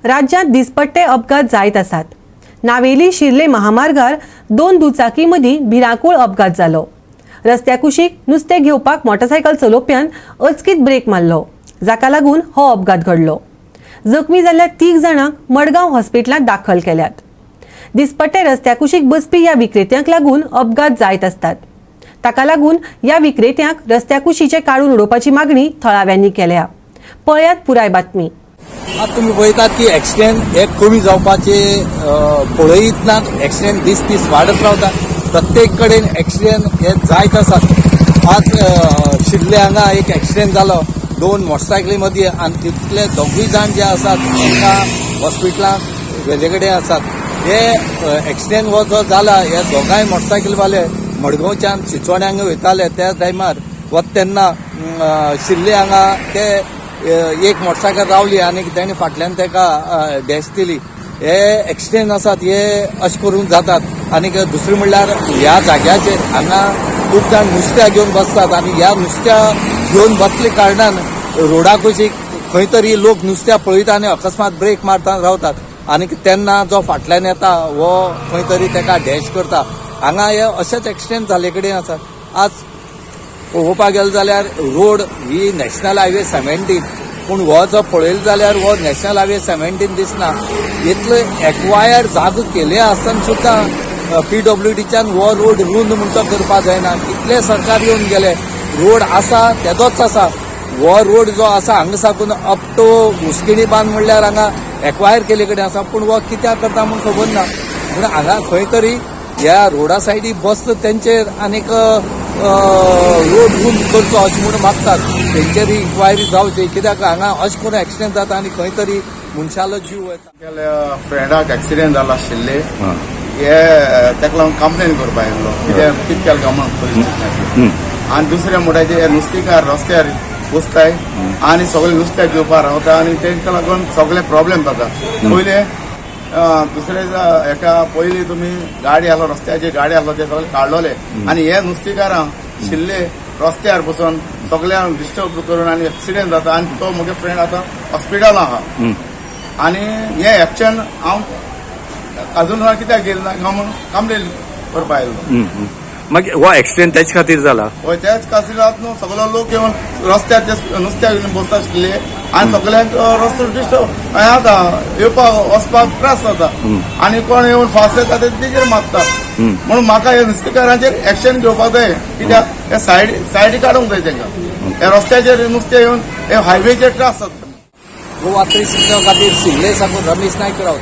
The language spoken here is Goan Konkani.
राज्यांत दिसपट्टे अपघात जायत आसात. नावेली शिर्ले महामार्गार दोन दुचाकी मदीं भिरांकूळ अपघात जालो. रस्त्या कुशीक नुस्तें घेवपाक मोटरसायकल चलोवप्यान अचकीत ब्रेक मारलो, जाका लागून हो अपघात घडलो. जखमी जाल्ल्या तीग जाणांक मडगांव हॉस्पिटलांत दाखल केल्यात. दिसपट्टे रस्त्या कुशीक बसपी ह्या विक्रेत्यांक लागून अपघात जायत आसतात. ताका लागून ह्या विक्रेत्यांक रस्त्या कुशीचे काडून उडोवपाची मागणी थळाव्यांनी केल्या. पळयात पुराय बातमी. आतां तुमी पळयतात की एक्सिडेंट हे कमी जावपाचे पळयत नात. एक्सिडेंट दीस दीस वाडत रावता. प्रत्येक कडेन एक्सिडेंट हे जायत आसात. आज शिर्ले हांगा एक एक्सिडेंट जालो दोन मोटरसायकली मदीं आनी तितूंतले दोगूय जाण जे आसात तांकां हॉस्पिटलांत व्हेले कडेन आसात. हे एक्सिडेंट हो जो जाला, हे दोगांय मोटरसायकलवाले मडगांवच्यान चिंचोण्या हांगा वयताले. त्या टायमार वता तेन्ना शिर्ले हांगा ते एक मोटरसायकल रावली आनी तेणी फाटल्यान ताका डॅश दिली. हे एक्सिडेंट आसात हे अशें करून जातात. आनी दुसरें म्हणल्यार ह्या जाग्याचेर हांगा खूब जाण नुस्त्या घेवन बसतात आनी ह्या नुस्त्या घेवन बसले कारणान रोडा कुशीक खंय तरी लोक नुस्त्या पळयता आनी अकस्मात ब्रेक मारता रावतात आनी तेन्ना जो फाटल्यान येता हो खंय तरी ताका डॅश करता. हांगा हे अशेच एक्सिडेंट जाल्ले कडेन आसा. आज पळोवपाक गेले जाल्यार रोड ही नॅशनल हायवे 17, पूण हो जो पळयलो जाल्यार हो नॅशनल हायवे 17 दिसना. इतलो एक्वायर जागो केले आसतना सुद्दां पीडब्ल्यूडीच्यान हो रोड रुंद म्हण तो करपाक जायना. कितले सरकार येवन गेले, रोड आसा तेदोच आसा. हो रोड जो आसा हांगा साकून अप टू उस्किणी बांद म्हणल्यार हांगा एक्वायर केले कडेन आसा, पूण हो कित्याक करता म्हूण खबर ना. पूण हांगा खंय तरी ह्या रोडा सायडी बस तेंचेर आनीक रोड रुंद करचो अशें म्हूण मागतात. तेंचेर इन्क्वायरी जावची, कित्याक हांगा अशें करून एक्सिडेंट जाता आनी खंय तरी मनशालो जीव वता. म्हगेल्या फ्रेंडाक एक्सिडेंट जाला आशिल्ले हे, ताका लागून कंप्लेन करपा आयिल्लो, कितें कितें केलें काय म्हण पुलीस स्टेशनाचेर. आनी दुसरें म्हणटा ते नुस्तेकार रस्त्यार बसताय आनी सगळे नुस्त्याक घेवपाक रावता आनी तांकां लागून सगळे प्रॉब्लेम जाता. पयले दुसरे एका पयलीं तुमी गाडी आसलो, रस्त्याचेर गाडी आसलो, ते सगळे काडलोले आनी हे नुस्तेकारां शिल्ले रस्त्यार बसून सगळ्यांक डिस्टर्ब करून आनी एक्सिडेंट जाता. आनी तो म्हगे फ्रेंड आतां हॉस्पिटलान आहा आनी हे एक्शन हांव अजून कित्याक गेले ना काय म्हणून कंप्लेन करपा आयिल्लो. मागीर हो एक्सिडेंट तेच खातीर जाला? हय, त्याच खातीर न्हू सगळो लोक येवन रस्त्यार ते नुस्त्याक येवन बसता आशिल्ले आनी सगळ्यांक रस्तो डिस्टर्ब हें जाता, येवपाक वचपाक त्रास जाता आनी कोण येवन फास्ट येता ते तेजेर मारता. म्हणून म्हाका हे नुस्तेकारांचेर एक्शन घेवपाक जाय, कित्याक हे सायड सायडी काडूंक जाय तांकां. हे रस्त्याचेर नुस्तें येवन हे हायवेचेर त्रास जाता. गोवा 360 खातीर शिर्ले साकून रमेश नायक रावत.